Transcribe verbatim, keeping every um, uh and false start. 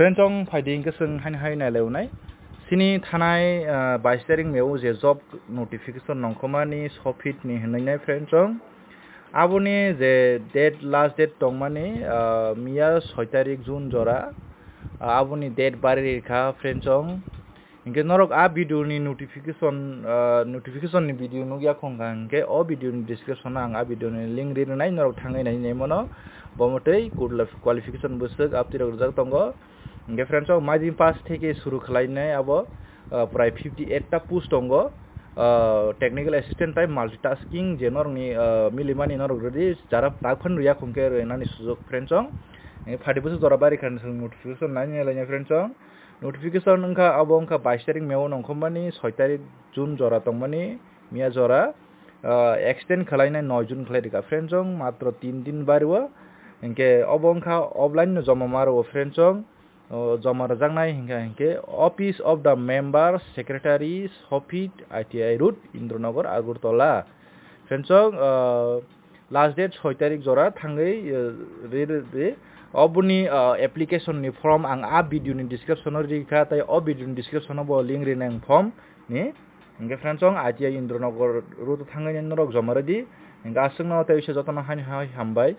Friendsong, phaidi hwnkhe chwng haino hai nailainai. Chini thanai, ah, bais tarik May o je job notification nongkhormani sopitni hwnwi nai, friendsong. Aboni je date, last date tongmani, ah, miya soi tarik June jora. Ah, aboni date bari rikha, friendsong. Hingke norok a video ni notification, ah, notification ni video nukya khongkha hingke o video ni description o ang a video ni link ri rwnai, norok thangwi nai nai mano. Bo mwtwi qualif-, qualification bwswk aptwi rok rijak tongo. Hingke friendsong, maidin pass theke suru khlainai abo, ah, prai fifty eight ta post tongo. Ah, technical assistant tai multitasking je norokni, ah, milimani norok rwdi jara tak phan rwya khongkhe rwnani sujok, friendsong. Hingke phaidi bwswk jora bari kha notification nai nai lainai, friendsong. Notification wngkha, abo wngkha bais tarik May o nongkhormani soi tarik June jora tongmani miya jora, ah, extend khlainai noi June khlai rikha, friendsong, matro tin din bario. Hingke obo wngkha offline no joma ma rwo, friendsong. O, joma rwjaknai hingkha hingke Office of the Member Secretary, Sopit, I T I Road, Indranagar, Agartala. Friendsong, ah, last date soi tarik jora thangwi, eh, ri, ri, ri. Oboni, eh, application ni form ang a video ni description o rikha, tai o video ni description o bo link rinai ang form ni. Hingke friendsong, I T I Indranagar road o thangwi norok joma rwdi. Hingke aswkno tei jotono haino hai hambai.